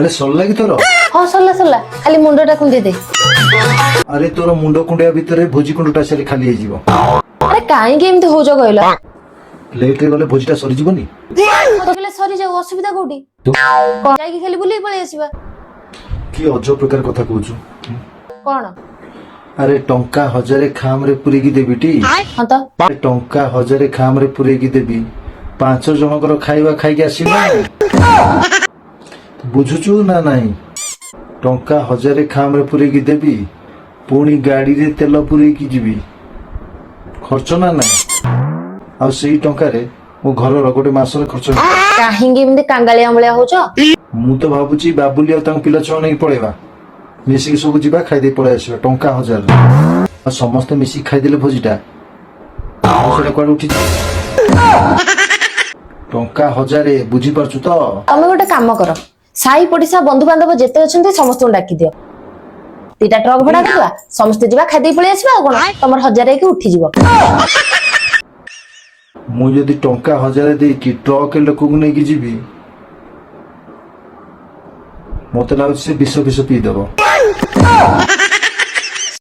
ଆରେ, ସରିଲା କି ତୋର? ହଁ, ସରିଲା ସରିଲା, ଖାଲି ମୁଣ୍ଡଟା କୁଣ୍ଡେଇ ଦେ। ଆରେ, ତୋର ମୁଣ୍ଡ କୁଣ୍ଡେଇବା ଭିତରେ ଭୋଜି କୁଣ୍ଡଟା ସାରି ଖାଲି ହେଇଯିବ। ଆରେ, କାହିଁକି ଏମିତି ହଉଛ କହିଲ? ଲେଟରେ ଗଲେ ଭୋଜିଟା ସରିଯିବନି? କହିଲେ ସରିଯାଉ, ଅସୁବିଧା କୋଉଠି? କଣ, ଯାଇକି ଖାଲି ବୁଲିକି ପଳେଇ ଆସିବା। କି ଅଜବ ପ୍ରକାର କଥା କହୁଛୁ? କଣ? ଆରେ, ଟଙ୍କା 1000 ଖାମରେ ପୁରେଇକି ଦେବି ଟି? ହଁ ତ? ଆରେ, ଟଙ୍କା 1000 ଖାମରେ ପୁରେଇକି ଦେବି, ପାଞ୍ଚ ଜଣଙ୍କର ଖାଇବା ଖାଇକି ଆସିବି ନା ନାଇଁ? ବୁଝୁଛୁ ନା ନାହିଁ? ଟଙ୍କା 1000 ଖାମରେ ପୁରେଇକି ଦେବି, ପୁଣି ଗାଡିରେ ତେଲ ପୁରେଇକି ଯିବି, ଖର୍ଚ୍ଚ ନା ନାହିଁ? ଆଉ ସେଇ ଟଙ୍କାରେ ମୋ ଘରର ଗୋଟେ ମାସର ଖର୍ଚ୍ଚ ହେବ। କାହିଁକି ଏମିତି କାଙ୍ଗାଳିଆ ଭଳିଆ ହଉଛ? ମୁଁ ତ ଭାବୁଛି ବାବୁଲି ଆଉ ତାଙ୍କ ପିଲା ଛୁଆ ନେଇକି ପଳେଇବା। ମିଶିକି ସବୁ ଯିବା, ଖାଇଦେଇ ପଳେଇ ଆସିବା ଟଙ୍କା 1000। ଆଉ ସମସ୍ତେ ମିଶିକି ଖାଇଦେଲେ ଭୋଜିଟା, ଆଉ ସେଟା କୁଆଡେ ଉଠିଛି? ଟଙ୍କା 1000, ବୁଝିପାରୁଛୁ ତ? ତମେ ଗୋଟେ କାମ କର, ସାହି ପଡିଶା, ବନ୍ଧୁବାନ୍ଧବ ଯେତେ ଅଛନ୍ତି, ସମସ୍ତଙ୍କୁ ଡାକି ଦିଅ। ଦିଟା ଟ୍ରକ ଭଡା କରିଦବା, ସମସ୍ତେ ଯିବା, ଖାଇଦେଇ ପଳେଇ ଆସିବା। ଆଉ କଣ, ତମର 1000 ହେଇକି ଉଠିଯିବ। ମୁଁ ଯଦି ଟଙ୍କା 1000 ଦେଇକି ଟ୍ରକ ଲୋକକୁ ନେଇକି ଯିବି, ମତେ ଲାଗୁଛି ସେ ବିଷ ଫିଷ ପିଇଦବ।